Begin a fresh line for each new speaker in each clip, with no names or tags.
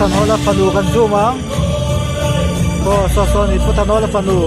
Thanhawla fanu kan zoom ang aw saw saw a ni Pu Thanhawla fanu.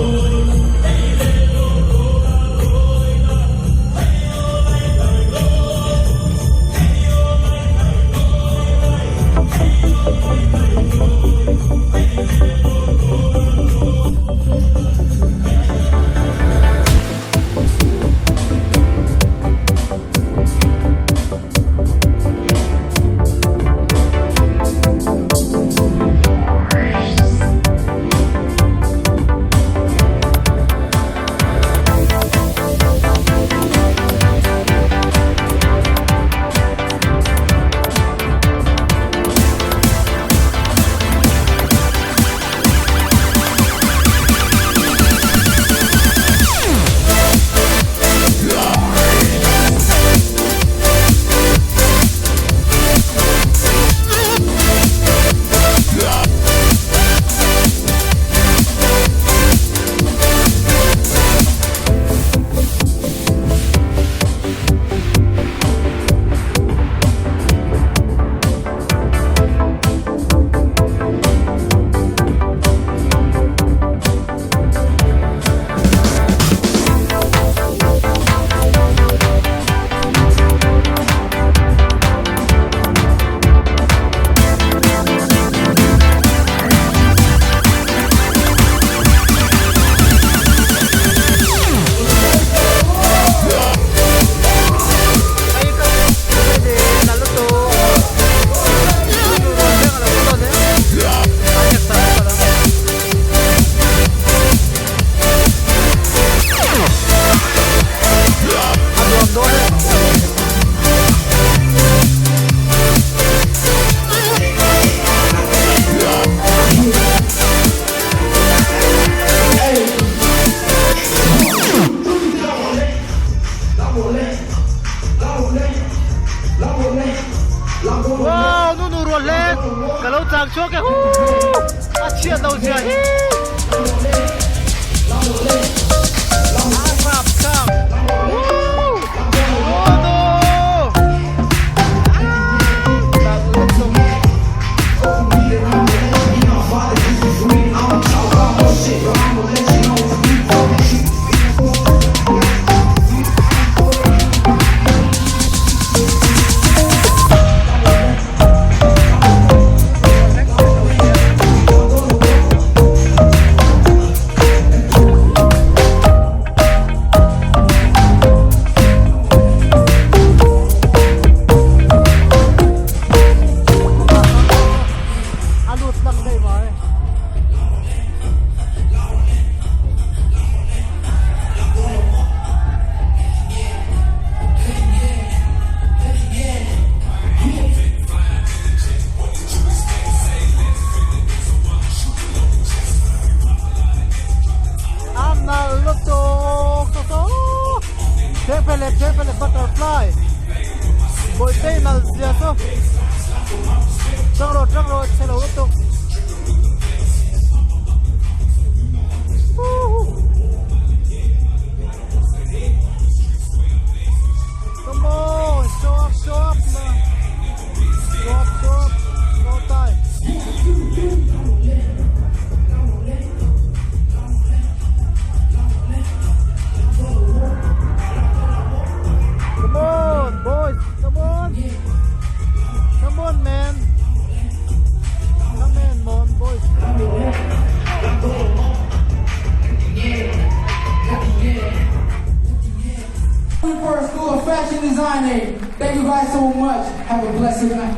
Wow nu nu rual hle ka lo chang chhuak e huu a chhiat lo zia hi a rap thlak huu nu A lut lang daih mai. A nal lutuk Thengphelep thengphelep butterfly Bawihte nal zia chu Tang rawh tang rawh chhe lo lutuk Come on, show up, show up man. Show up, show up. No time. Come on, boys. Come on. Come on, man. Come on, man, boys.
First School of Fashion Designing. Thank you guys so much. Have a blessed night.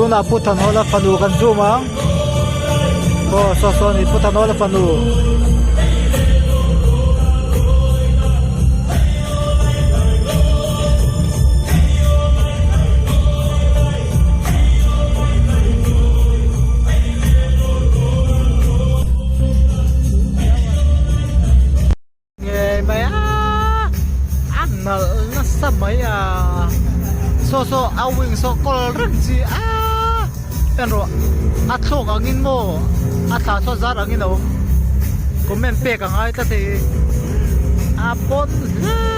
Tunah Pu Thanhawla fanu kan zoom ang. Aw saw saw a ni Pu Thanhawla fanu. Ngei mai a a nalh nasa mai a saw saw a wing saw kawl reng chi a en rawh a thlawk angin maw a thla saw zar angin a awm comment pek a ngai tlat hei a pawn hle.